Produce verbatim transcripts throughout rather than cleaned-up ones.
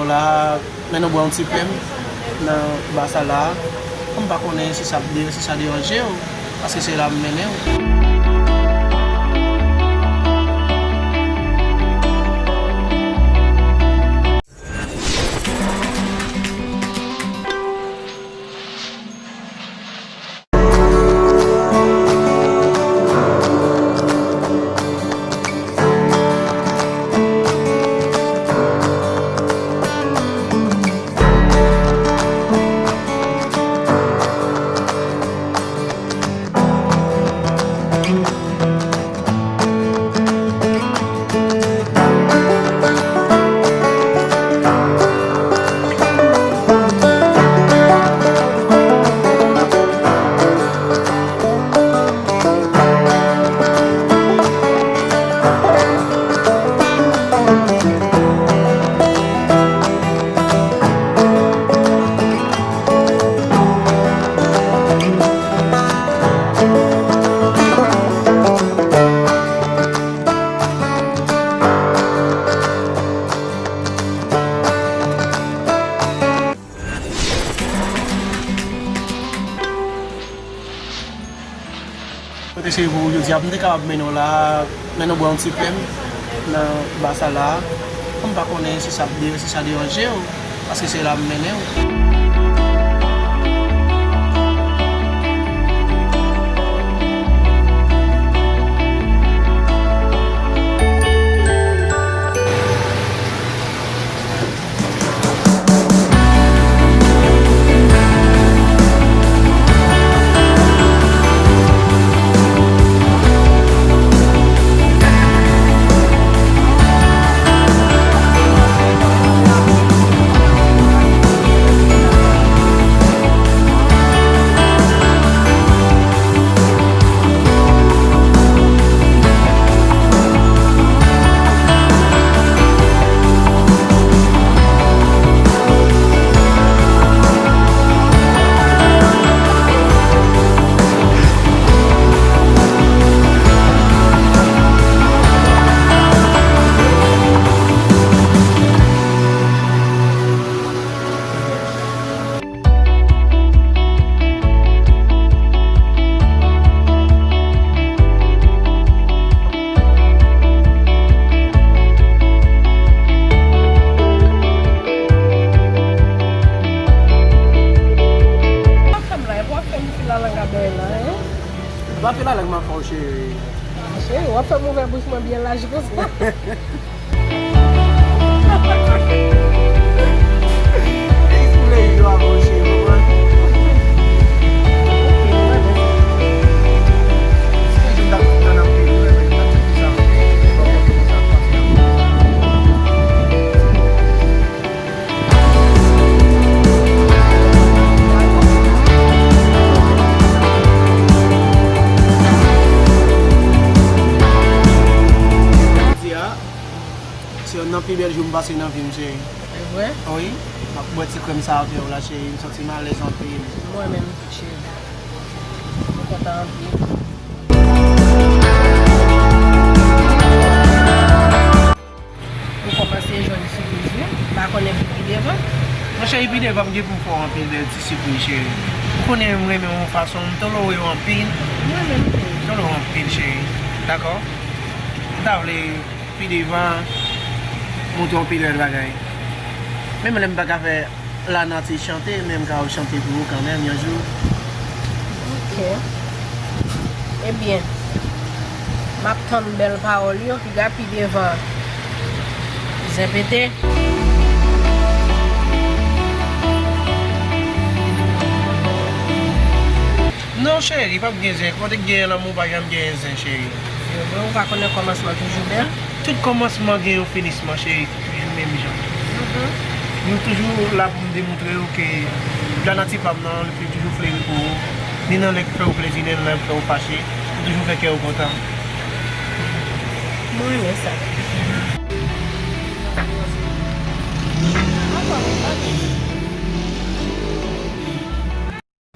La, men nou bwè yon ti krèm nan ba sa la. M pa konnen si sa ap de-, si sa deranje w, paske se la m mennen w. Kote cheri pou jodi a, pou m te kapab mennen w la, mennen w bwè yon ti krèm nan ba sa la. M pa konnen si sa ap de-, si sa deranje w, paske se la m mennen w. W ap fè m la, epi w ap fè m fè lalang a bèy la, hein? M pa fè lalang, m ap fè w cheri. Ah, cheri, w ap fè m ouvè bouch mwen byen laj konsa. Jodi a, se youn nan pi bèl jou m pase nan vi m, cheri. Se vre? Wi. M ap bwè ti krèm sa avè w la, cheri. M santi m alèz anpil. Mwen menm tou, cheri. M kontan anpil. Ou kòmanse jwenn sipriz, wi. M pa konnen pou pi devan. Monchè, pi devan, m gen pou m fè w anpil bèl ti sipriz, cheri. Ou konnen m renmen w yon fason, m tolore w anpil. Mwen menm tou. M tolore w anpil, cheri. Dakò? M ta vle pi devan, montre w anpil bèl bagay. Menm lè m pa ka fè lanati chante, men m ka chante pou ou kanmenm yon jou. Ok. Ebyen, m ap tann bèl pawòl yo, piga pi devan. Zen pete. Non, cheri, p ap gen zen. Kote k genyen lanmou, pa janm genyen zen, cheri. Se vre, ou pa konnen kòmansman toujou bèl? Tout kòmansman gen yon finisman, cheri, ki toujou menm jan. Mhm. M toujou la pou m demontre w ke lanati pa m nan, li toujou fleri pou ou. Ni nan lè k fè w plezi, ni nan lè k fè w fache. M toujou fè kè w kontan. Mwen renmen sa.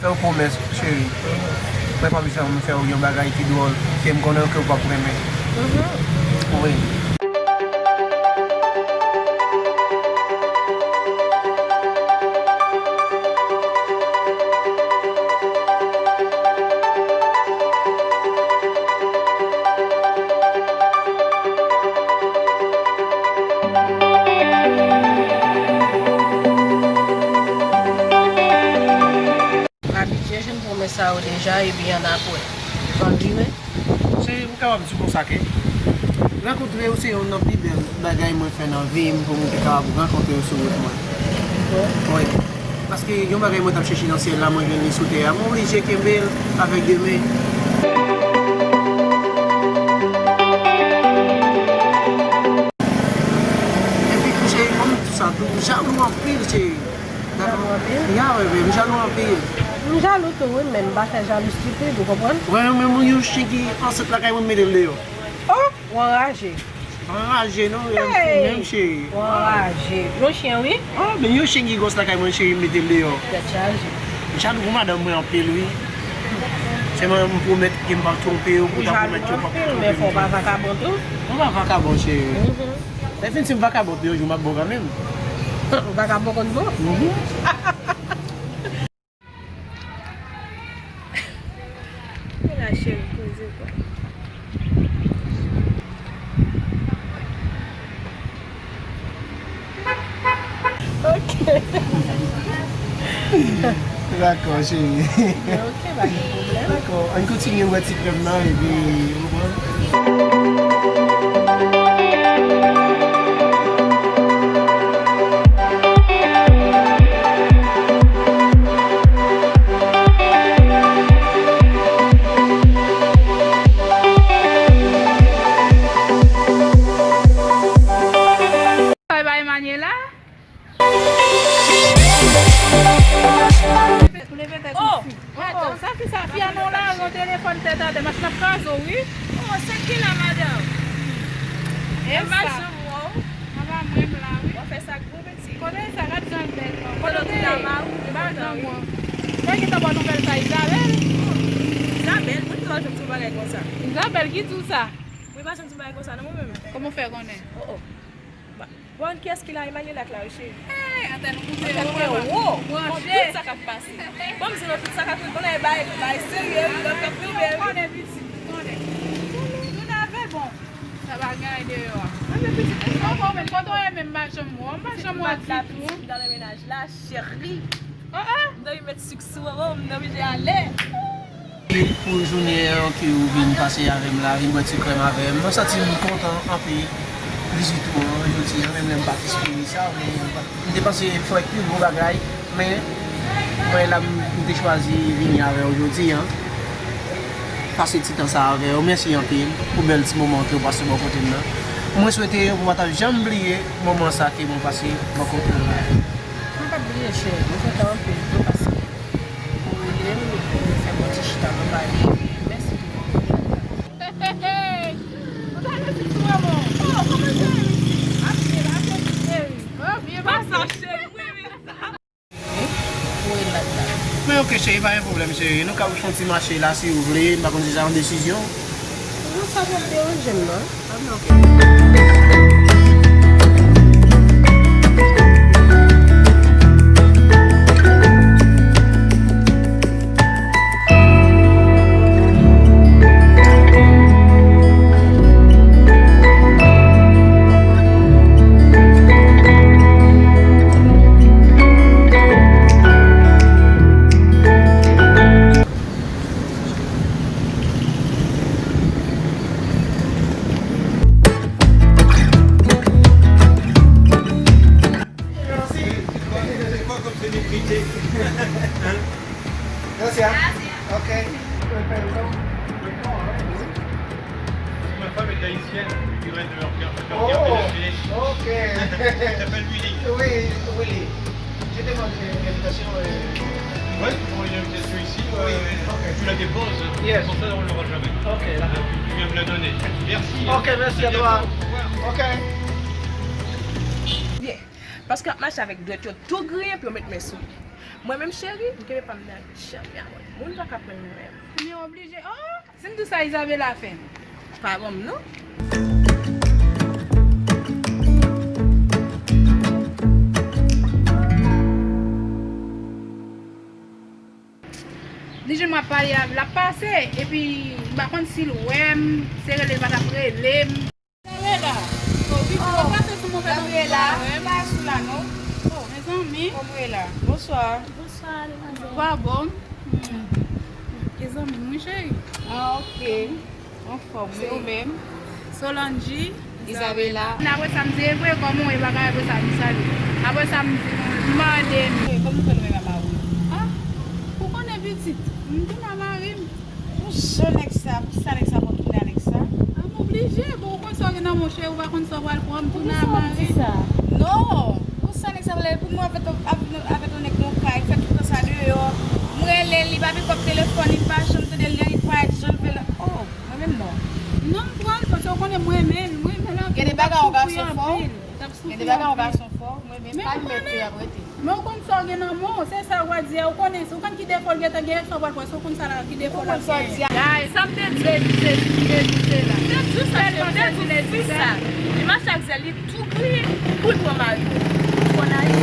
Fè w pwomès, cheri. Mwen p ap janm fè w yon bagay ki dwòl, ke m konnen ke w p ap renmen. Mhm. Wi. Deja, epi annapre, m pral vire. Se, m kapab di konsa ke rankontre w se youn nan pi bèl bagay mwen fè nan vi m, pou m te kapab rankontre w sou wout mwen. Wi. Paske yon bagay mwen t ap chèche nan syèl la, mwen jwenn li sou tè a. Mwen oblije kenbe l avèk de men. Epi tou, cheri, kòm m di sa tou, m jalou anpil, cheri. Jalou anpil? Ya, wi, wi, m jalou anpil. M jalou tou, wi, men m pa fè jalou stipid, ou konprann? Wi, men yon chen ki ansent lakay mwen, m mete l deyò. Oh, w anraje. M anraje, non, wi, m fou menm, cheri. W anraje. Yon chen, wi. Oh, men yon chen ki gwòs lakay mwen, cheri, m mete l deyò. Tèt chaje. M jalou pou madanm mwen anpil, wi. Sèlman, m pwomèt ke m p ap twonpe w, pou ta pwomèt ke m p ap twonpe w. Ou jalou anpil, men fò w pa vakabon tou. Mwen pa vakabon, cheri. Mhm. Lè fin, si m vakabon, yon jou m ap bon kanmenm. Vakabon konn bon? Mhm. Mwen la, cheri, poze kò. Ok. Dakò, cheri. Ok, pa gen pwoblèm. Dakò, ann kontinye bwè ti krèm nan, epi, ou konprann? Bye bye, Manuela. Oh, madanm, sa ki sa? Fi a nan lari, yon telefòn tèt atè, machin ap kraze w, wi. Oh, sa ki la, madanm? E m pa janm wè w. Anba mwen m la, wi. W ap fè sa gwo, pitit. Kote sa? Gad jan l bèl, non. Kote w te ye? M pa janm wè w. Mwen gentan ba w nouvèl sa, Isabel. Isabel? Mwen ki wè w janm di yon bagay konsa. Isabel ki di w sa? Mwen pa janm di yon bagay konsa, non, mwen menm. Kòman w fè konnen? Oh, oh. Ba-, bon, kiyès ki la? Emmanuel ak la, wi, cheri. Hey, antèn ou koupe wo, mwen wo. Bon, tout sa k ap pase. Bon, m di nou tout sa k ap rive. Konnen bay, bay serye, wi, lòt k ap rive, wi. Konnen pitit, konnen. Tout nève, bon. Sa bagay deyò a. Mwen, men pitit, e sa w menm, kote w ye menm, m pa janm wè w, m pa janm wè w ditou. M nan mennaj la, cheri. Oh, oh. M nan met sik sou ou, m nan oblije ale. Pou jounen an ke ou vin pase avè m la, vin bwè ti krèm avè m. Mwen santi m kontan anpil vizit ou an jodi a, menm lè m pa t espere sa, men m te panse fò pi gwo bagay, men mwen la m te chwazi vini avè w jodi a. Pase ti tan sa avè w. Mèsi anpil pou bèl ti moman ke w pase bò kote m nan. Mwen swete ou pa t ap janm bliye moman sa ke mwen pase bò kote w la. Mwen p ap bliye, cheri. Mwen kontan anpil tou paske ou rele m, ou fè m yon ti chita pou m pale. Mèsi tou. Hey, hey, hey. Ou ta resi sou mwen, bon. Oh, kòman cheri? Ap byen, ap byen, cheri. Oh, byen pase. Kòmsa, cheri? Wi, wi, sa. Wi, lat la. Men ok, cheri, pa gen pwoblèm, cheri. Nou ka fè yon ti mache la, si ou vle. M pa konn si sa yon desizyon. Non, sa p ap deranje m, non. Ah, men ok. Merci. C'est quoi comme célébrité? Hein? Gracias. Ok. Perdón. Ma femme est haïtienne, qui reste de leur quartier. Oh, ok. Elle s'appelle Willy. Oui, Willy. Je demande une invitation, euh, ouais, pour une invitation ici. Oui, euh, ok. Tu la déposes. Yes. Comme ça, on l'aura jamais. Ok, d'accord. Hein, tu viens me la donner. Merci. Ok, merci à toi. À bientôt. Au revoir. Ok. Yeah. Paske ap mache avèk dwèt yo tou griyen pou yo met men sou li. Mwen menm, cheri, m kenbe pa m nan janm ya mwen. Moun pa ka pran m nan men m. Men oblije, oh! Si m di w sa Isabella fè m. Pa ban m non. Li jwenn mwen ap pale avè l, l ap pase, epi m pa konn si l wè m, se rele l pa t ap rele m. Gabriela. Oh, wi, oh, pase sou mwen, Gabriela, m pa sou la non. Oh, mezanmi. Gabriela, bonsoir. Bonsoir, demoiselle. Ou pa bon? Hmm. Mezanmi, wi, cheri. Ah, ok. Anfòm, wi, ou menm? Solange. Isabella. Apre sa, m di, e vre, kòman w ye, bagay, apre sa, m salye. Apre sa, m di, m mande m. Kòman w fè nou menm a mari w? Ah, ou konnen pitit, m tounen a mari m. Pou jan nèg sa, pou sa nèg sa pran tounen a nèg sa? Ah, m oblije, bon, ou konn sa w gen nan men w, cheri, ou pa konn sa w pral pran, m tounen a mari m. Non, pou sa nèg sa pale, pou mwen avèk, avèk, avèk yon nèg nan kay, fè tout tan sa deyò. M rele l, li pa pikòp telefòn, li pa janm tande l, li pa jan l vle. Oh, mwen menm non. Non, m pran l, paske w konnen m renmen l, m renmen l anpil. Gen de bagay yon gason fè w. Gen de bagay yon gason fè w, mwen menm pa mete ap rete. Men w konn sa w gen nan men w, se sa w a di a, ou konnen, ou konn ki defo l gentan gen, sa w pral pran, si w konn sa la, ki defo l ap genyen. Guys, sa m te di, se di, se di, se di, se la. M te di w sa, cheri, m te di w fi sa. Li mache ak zèl, li tou griyen pou l pran mari. Twò nayif,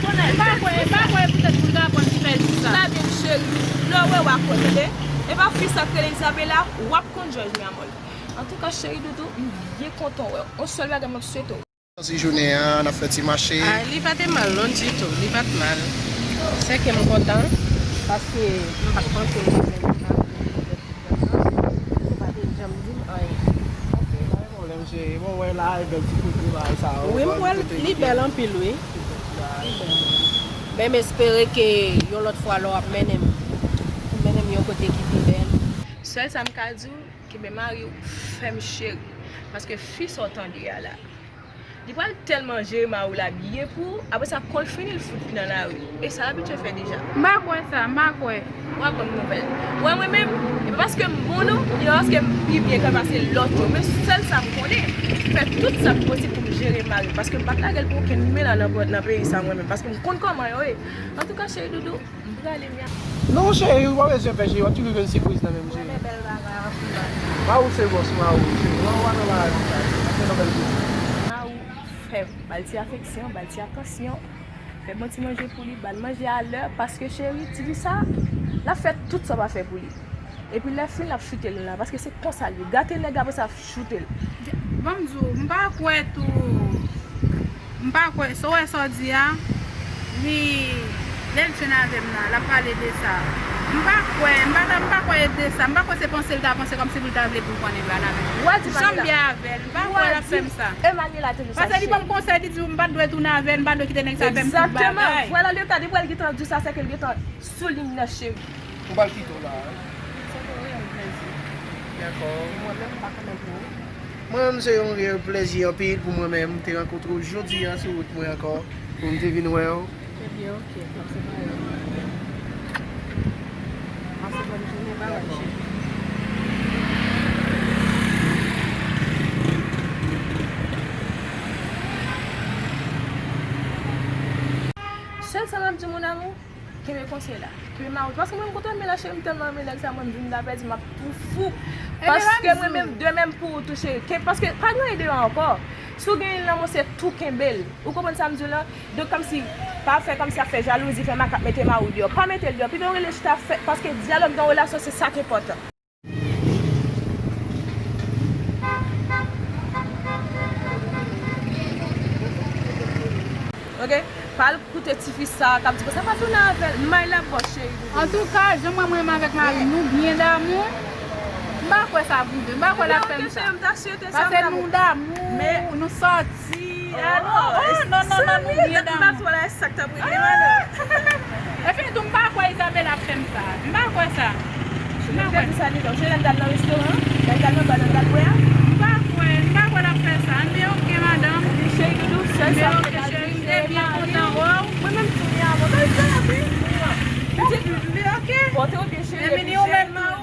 twò nayif. M pa kwè, m pa kwè poutèt pou l ka pran ti fè di sa. Sa byen, cheri. Lè w wè w a kwè, tande. E pa fi sa k rele Isabella, w ap konn jòj li a mò l. Antouka, cheri doudou, m byen kontan wè w. Yon sèl bagay m ap swete w. Kòmanse jounen an, n ap fè ti mache. Ah, li pa te mal non ditou, li pa t mal. Sèke m kontan, paske m pa t panse l te fè sa. Li pa te janm di m anyen. Ok, pa gen pwoblèm, cheri. Bon, wè la, e bèl ti kote bagay sa yo. Wi, m wè l, li bèl anpil, wi. Li bèl. Men m espere ke yon lòt fwa lè w ap mennen m, ou mennen m yon kote ki pi bèl. Sèl sa m ka di w, kenbe mari w fèm, cheri. Paske fi sa w tande a la, li pral tèlman jere mari w la byen pou ou, apre sa, kon l fini, l fout li nan lari. E sa l abitye fè deja. M pa kwè sa, m pa kwè. W ap ban m nouvèl. Ou wè mwen menm, e pa paske m bon non, e pa paske m pi byen ka pase lòt yo. Men sèl sa m konnen, fè tout sa k posib pou m jere mari m. Paske m p ap lage l pou okenn men la nan, nan peyi sa mwen menm. Paske m konn kòman yo ye. Antouka, cheri doudou, m prale, m ya. Non, cheri, ou pa bezwen pè, cheri, w ap toujou jwenn sipriz nan men m, cheri. Mwen renmen bèl bagay anpil. Mari w se bòs, mari w, cheri. Mwen, mwen renmen bagay konsa, cheri. Ap fè nan bèl kote. Mari w fè, ba l ti afeksyon, ba l ti atansyon. Fè bon ti manje pou li, ba l manje a lè, paske cheri, tifi sa, l ap fè tout sa w pa fè pou li. Epi lè fin, l ap choute l la, paske se konsa l ye. Gate nèg, apre sa, choute l. Ban m di w, m pa kwè tou, m pa kwè, sa w wè sa w di a, li, lè l jwenn avè m nan, l ap pale de sa. M pa kwè, m pa, m pa kwè e de sa, m pa kwè se panse l ta panse kòmsi pou l ta vle pou l pran nèg la nan men l. Jan m byen avè l, m pa kwè l ap fè m sa. Paske li ban m konsèy, li di m pa t dwe tounen avè l, m pa t dwe kite nèg sa fè m tout bagay. Egzakteman. Vwala, li ta depi l gentan di w sa, se ke l gentan sou liy nan, cheri. M pral kite w la, wi. Se te yon plezi. Dakò. Mwen menm, m pa konnen pou ou. Mwen menm, se yon reyèl plezi anpil pou mwen menm te rankontre w jodi a sou wout mwen ankò, pou m te vin wè w. Ebyen, oke, m ap separe w. Pase bòn jounen, bye bye, cheri. Sèl sa m ap di, mon amour, kenbe konsèy la. Kenbe mari w. Paske mwen, m kontan renmen la, cheri, m tèlman renmen nèg sa, mwen, m vin la pèdi, m ap tou fou. Paske mwen menm, de menm pou ou tou, cheri. Ke, paske pa gen anyen deyò ankò. Si w gen yon lanmou, se tou kenbe l. Ou konprann sa m di w la? Donk, kòmsi, pa fè kòmsi ap fè jalouzi, fè makak, mete mari w deyò. Pa mete l deyò. Pito w rele chita fè, paske dyalòg nan relasyon, se sa k enpòtan. Ok? Pa al koute tifi sa k ap di konsa, pa tounen avè l. May la bò, cheri. Antouka, jan mwen, mwen menm avèk mari m, nou byen damou. M pa kwè sa ap rive. M pa kwè l ap fè m sa. Paske nou damou, nou sòti. Ah, non, oh, non, non, non, non, nou byen damou. Epi tou, m pa kwè Isabella ap fè m sa. M pa kwè sa. M pa kwè. Sa li, donk, se lè n t al nan restoran, lè n t al nan ba, lè n t al bwè a. M pa kwè, m pa kwè l ap fè sa. Anben, oke, madanm. Anben, oke, cheri, m te byen kontan wè w. Mwen menm tou, mi amor. Anben, oke.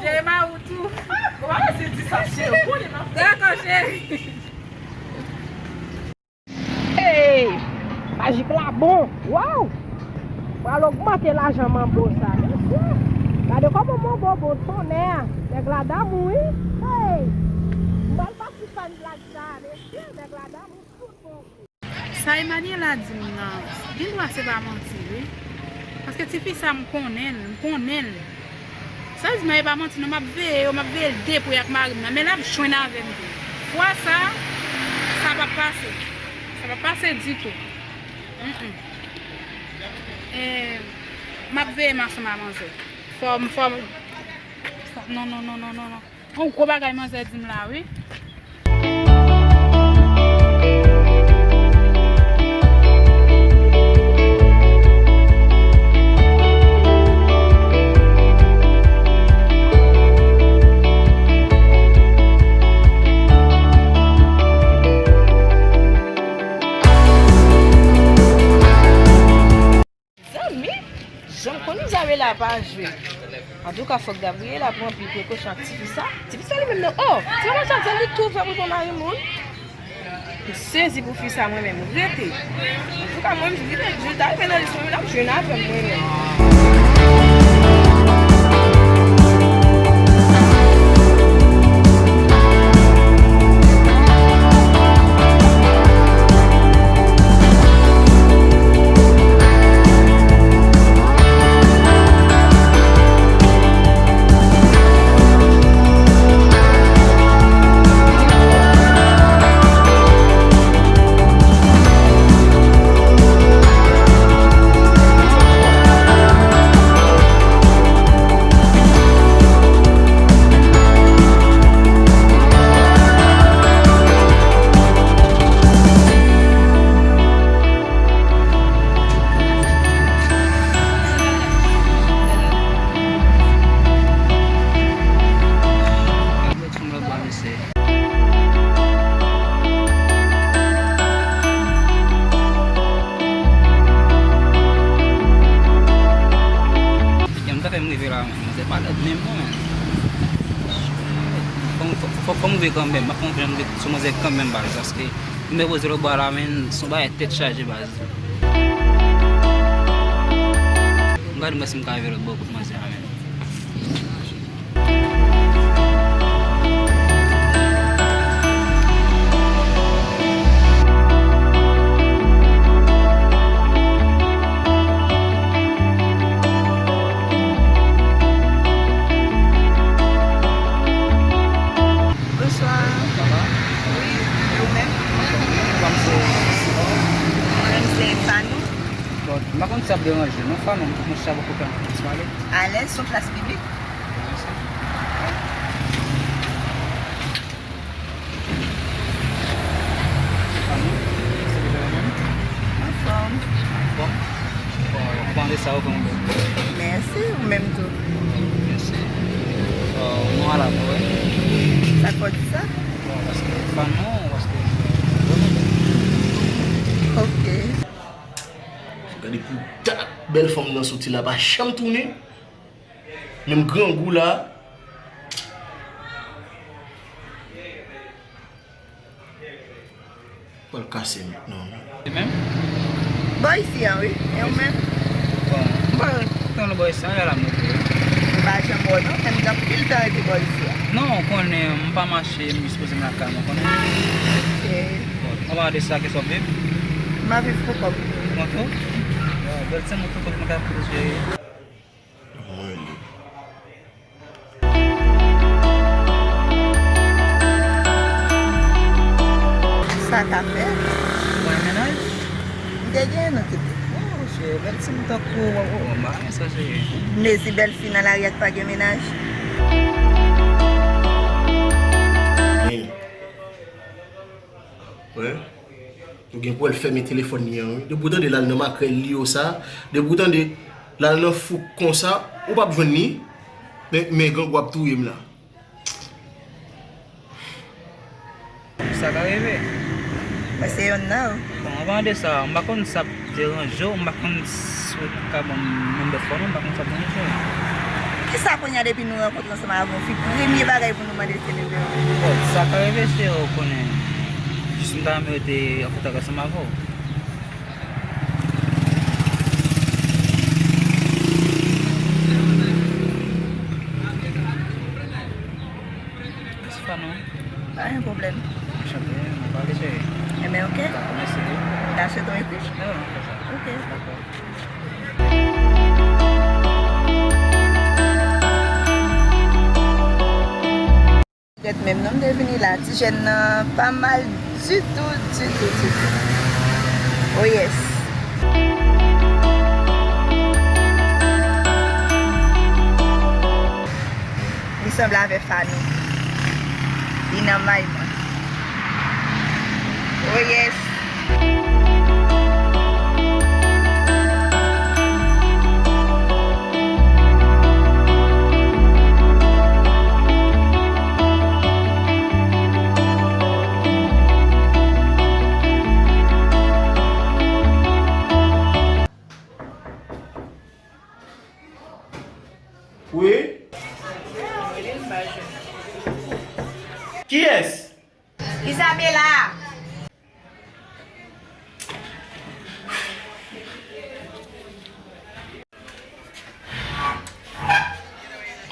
Jere mari w tou. Dakò, cheri. Hey! Majik la bon! Waw! Pral ogmante lajan manbo sa, mesye! Gade kòman manbo bon tonnè! Nèg la damou, wi! Hey! M pral pati fan blag sa, mesye! Nèg la damou tout bon! Sa Emmanuela di m nan, gendwa se pa manti, wi. Paske tifi sa, m konnen l, m konnen l. Sa di m nan, e pa manti non, m ap veye yo, m ap veye l depi ak mari m nan, men l ap jwenn avè m tou. Fwa sa, sa p ap pase. Sa p ap pase ditou. Mm, mm. E, m ap veye m ansanm a manzè. Fò m, fò m, Non, non, non, non, non, non. On gwo bagay manzè di m la, wi. Zanmi, jan m konn Izabela pa jwe. Antouka, fòk Gabriela pran anpil prekosyon ak tifi sa. Tifi sa li menm nan, oh, ti manman sa, li tou fè pou pran mari moun. M sezi pou fi sa mwen menm, rete. Antouka, mwen, m vin, m ta rive nan lis mwen, m t ap jwenn avè m mwen menm. Jan m ta fè m rive la, men, manzè pa lèd menm non, men. Fò m, fò, fò, fò m rive kanmenm, m ap fè yon jan rive sou manzè kanmenm, baz, paske m depoze lòtbò a la, men, se yon bagay tèt chaje, baz. M gade mwen si m ka rive lòtbò kot manzè a, men. Bonswa. Sa va? Wi, e ou menm? Kòman se? Mwen menm se Fanou. Bon, m pa konn si ap deranje, non, Fanou, m konn si ap okipe yon ti pale. Alèz, se yon plas piblik. Anfòm. Anfòm. Bon, ou pa tande sa, ou konn. Mèsi, ou menm tou. Mèsi. Bon, nou a la, wi. Sa k fè w di sa? Bon, paske fan nou, paske. Ok. Gade pou dat bèl fanm nan soti la, pa janm tounen. Menm grangou la. Pral kase m, non. Ou menm? Bò isi a, wi. E ou menm? Bon, m pa ret tan lè bò isi a, la m rete. M pa janm wè w, non, men m gen anpil tan rete bò isi a. Non, ou konnen, m pa mache, m jis poze m lakay mwen, ou konnen. Ok. Bon, anpalan de sa, kisa w ap viv? M ap viv pou kòb. Mwen tou? Bon, bèl timoun pou kòb mwen ka pwoteje. Mwen li. Sa ka fèt. Mwen mennaj? M te gen, nou te gen. Oh, se bèl timoun tankou w, w, w, m pa renmen sa, cheri. Mezi bèl fi nan lari a k pa gen mennaj. Men, wi. Ou gen pou wè l fèmen telefòn li an, wi. Depi w tande l al nan makrèl li yo sa, depi w tande l al nan fouk konsa, ou p ap jwenn li. Men, men grangou ap touye m la. Sa ka rive. Mwen se yonn nan. Bon, anpalan de sa, m pa konn sa deranje w, m pa konn si w ka ban m nonm telefòn ou, m pa konn sa deranje w. Kisa kounye a depi nou rankontre ansanm avè w, fi premye bagay pou nou mande se nimewo w? Bon, sa ka rive, cheri, ou konnen. Jis m ta renmen rete an kontak ansanm avè w. Mèsi, Fanon. Pa gen pwoblèm. Anchante, nou pale, cheri. Enben, ok. Dakò, mèsi. N a swete w yon kou? Non, non, fè sa. Ok. Dakò. Gèt menm non, m te vini la, ti jèn nan pa mal ditou, ditou, ditou. Oh yes. M Bèf a nou. Li nan may mwen. Oh yes. Wi? Kiyès? Isabela.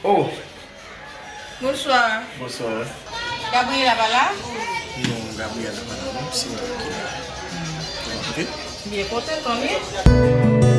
Oh. Bonswa. Bonswa. Gabriela pa la? Non, Gabriela pa la, non. Se mwen ki la. Ok? Byen kontan, tanmi.